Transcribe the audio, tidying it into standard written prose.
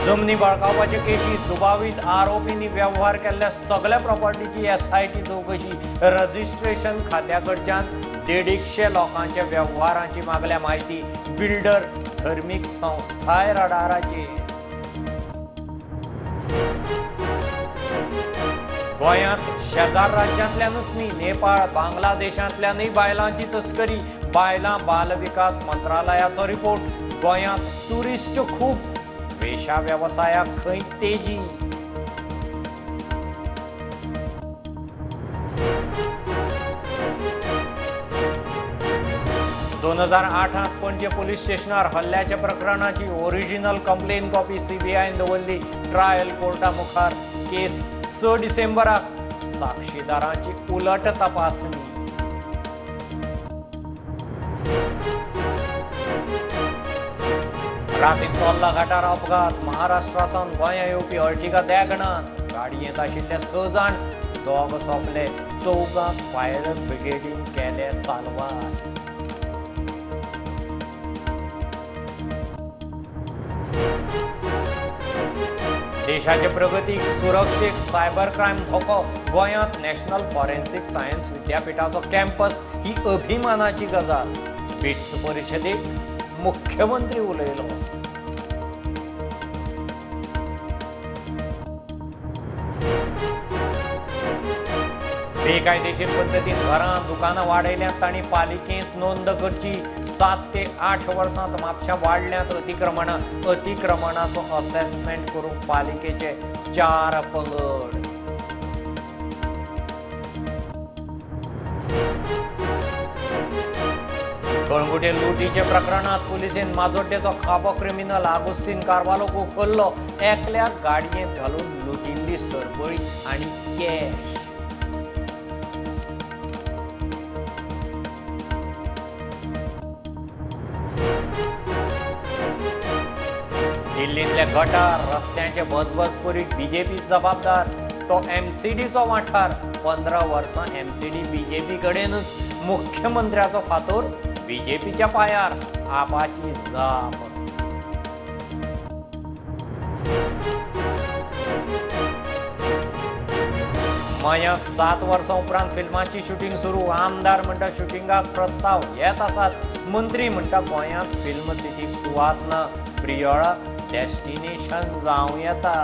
जमनी बळकावपाचे केशीत दुबावीत आरोपींनी व्यवहार केल्ल्या सगळ्या प्रॉपर्टीची एसआयटी चवकशी. रजिस्ट्रेशन खात्या कडच्यान 150 लोकांच्या व्यवहारांची मागल्या माहिती. बिल्डर धर्मीक संस्थाय रडाराचेर. गोंयांत शेजार राज्यांतल्यानच न्ही, नेपाळ बांगलादेशांतल्यानूय बायलांची तस्करी. बायलां बाल विकास मंत्रालयाचो रिपोर्ट. गोंयांत ट्युरिस्ट खूब, वेशा वेवसायाक खंय तेजी. दोन 2008 पणजे पोलीस स्टेशनार हल्ल्याच्या प्रकरणाची ओरिजिनल कंप्लेन कॉपी सीबीआयन दवरली. ट्रायल कोर्टा मुखार केस 6 डिसेंबराक. साक्षीदारांची उलट तपासणी. राती चोर्ला घाटार अपघात. महाराष्ट्रा सावन गोंया येवपी अर्टिगा देगणान गाडयेंत आशिल्ले 6 जाण, 2 सोंपले. 4 फायर ब्रिगेडीन केले साल्वार. देशाचे प्रगतीक सुरक्षेक सायबर क्रायम धोको. गोंयांत नॅशनल फॉरेन्सिक सायन्स विद्यापीठाचो कॅम्पस ही अभिमानाची गजाल. बिट्स परिशदेक मुख्यमंत्री उलयलो. बेकायदेशीर पद्दतीन घरां दुकानां वाडयल्यांत तांणी पालिकेंत नोंद करची. 7 ते 8 वर्सांत म्हापशां वाडल्यांत अतिक्रमणां. अतिक्रमणाचो असेसमेंट करूंक पालिकेचे 4 पंगड. कळंगुटे लुटीचे प्रकरणात पुलिसेन माजोड्डेचो खाबो क्रिमिनल आगुस्तीन कार्वालोक उखल्लो. एकल्याक गाडयेंत घालून लुटिल्ली सरपळी आनी कॅश. दिल्लींतले गटार रस्त्यांचे बजबजपुरीक बीजेपी जबाबदार. तो एमसीडीचो वाठार. 15 वर्सां एमसीडी बीजेपी कडेनच. मुख्यमंत्र्याचो फातोर बीजेपीच्या पायार. आपाची जाप. मया 7 वर्सां उपरांत फिल्माची शुटींग सुरू. आमदार म्हणटा शुटिंगाक प्रस्ताव येत आसात. मंत्री म्हणटा गोंयांत फिल्म सिटीक सुवात ना. प्रियोळा डेस्टिनेशन जावं येता.